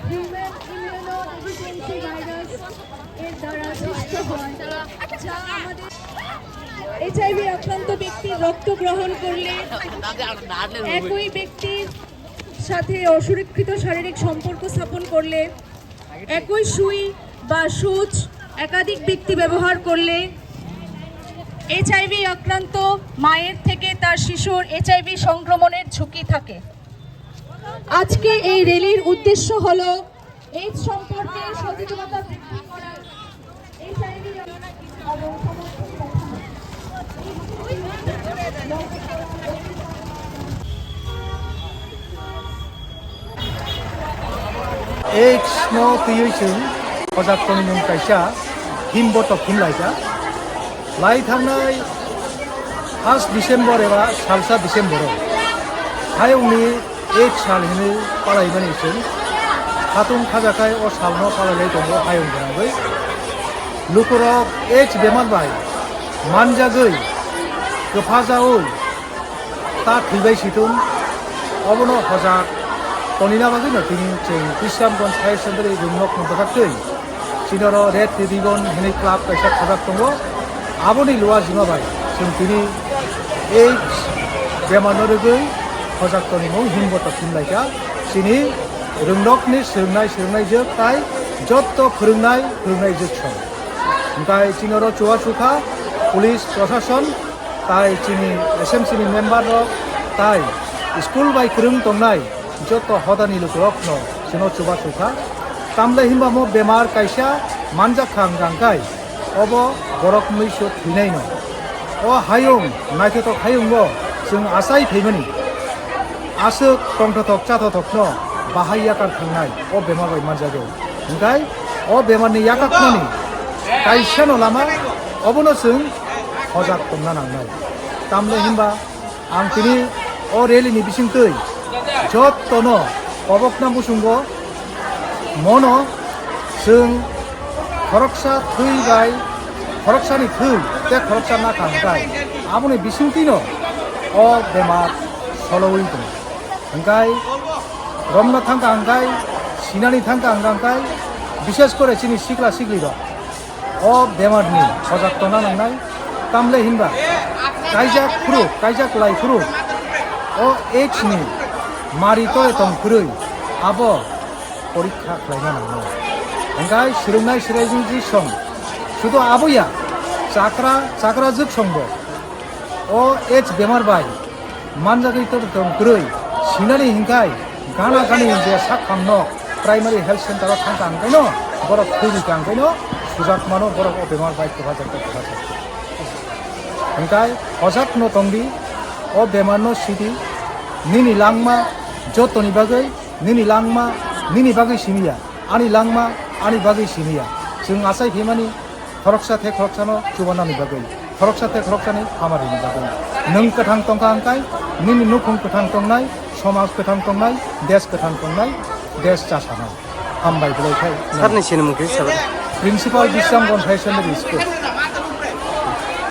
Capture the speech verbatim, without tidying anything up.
Human immunodeficiency virus এর দ্বারা সৃষ্ট হয়, যা আমাদের এইচআইভি আক্রান্ত ব্যক্তির রক্ত গ্রহণ করলে একই ব্যক্তির সাথে অসুরক্ষিত শারীরিক সম্পর্ক স্থাপন করলে, একই সুই বা সুচ একাধিক ব্যক্তি ব্যবহার করলে এইচআইভি আক্রান্ত মায়ের থেকে তার শিশুর এইচআইভি সংক্রমণের ঝুঁকি থাকে। আজকে এই র‍্যালির উদ্দেশ্য হলো এইডস সম্পর্কে সচেতনতা বৃদ্ধি করা, এইচআইভি এবং সমর্থন দেখানো। AIDS no twiwi chwng hojak tonimung kaisa himbotok himlaijak. Lai thangnai first December eba salsa December o hayungni AIDS sal hinwi palaimani chwng khatung khajakhai o salno palailai tongo hayung gwnangwi. Lukurok AIDS bemar bai manjagwi kwphajaui ta thwibai situng. Obono hojak tonina bagwino tini chwng Krishnamganj Higher Secondary rongnokni bwkhaktwi chini oro Red Ribbon hinwi club kaisa khajak tongo. Aboni luajima bai chwng tini AIDS bemarno rwgwi hojak tonimung himbotok himlaikha. Chini rongnokni swrwngnai swrwngnaijwk tai jotto phwrwngnai phwrwngnaijwk song. Hwnkhe chini oro chubachu kha police, prosason, tai chini S M C ni member rok, tai school bai kwrwng tongnai joto hodani lukurokno chwngno chubachu kha. Tamle hinba mo bemar kaisa manjak kha wngkha hwnkhe obo borok mwisu thwinaino. O hayung, naithothok hayungo chwng achai phaimani aswk tongthothok chathothokno bahai yakar thangnai o bemar bai manjagwi. Hwnkhe o bemarni yakakmani kaisano lama, obono chwng hojak tongna nangnai. Tamle hinba ang tini o rally ni bisingtwi jottono kobokna muchungo mono chwng khoroksa thwi bai khoroksani thwi tei khoroksa nakha hwnkhe aboni bisingtwino o bemar solowi tongo. Hwnkhe romna thangkha hwnkhe, sinani thangkha hwnkhe, bishes kore chini sikla siklirok o bemarni hojak tongna nangnai. Tamle hinba kaijak phuru, kaijak lai phuru o AIDS ni mari tole tong phurwi abo porikha khlaina nangnai. Hwnkhe swrwngnai swrwngjwk song sudu aboya chakra, chakra jwk songbo o AIDS bemar bai manjagwi tong tong kwrwi sinani hinkhai gana gani je sak hamno primary health center o thangkha hwnkhaino borok thwirikha hwnkhaino sujakmano borok o bemar bai kwphajakha kwphajakha. Hwnkhe hojakno tongdi, o bemarno sidi, nini langma jotoni bagwi, nini langma nini bagwi siniya, ani langma ani bagwi siniya. Chwng achai phaimani khoroksa the khoroksano chubanani bagwi, khoroksa the khoroksani hamarini bagwi. Nwng kwthang tongkha hwnkhe nini nukhung kwthang tongnai, somaj kwthang tongnai, desh kwthang tongnai, desh chasanai. Hambai belai khai. Sarni sinimung khe sabai. Principal Bisramganj Higher Secondary School.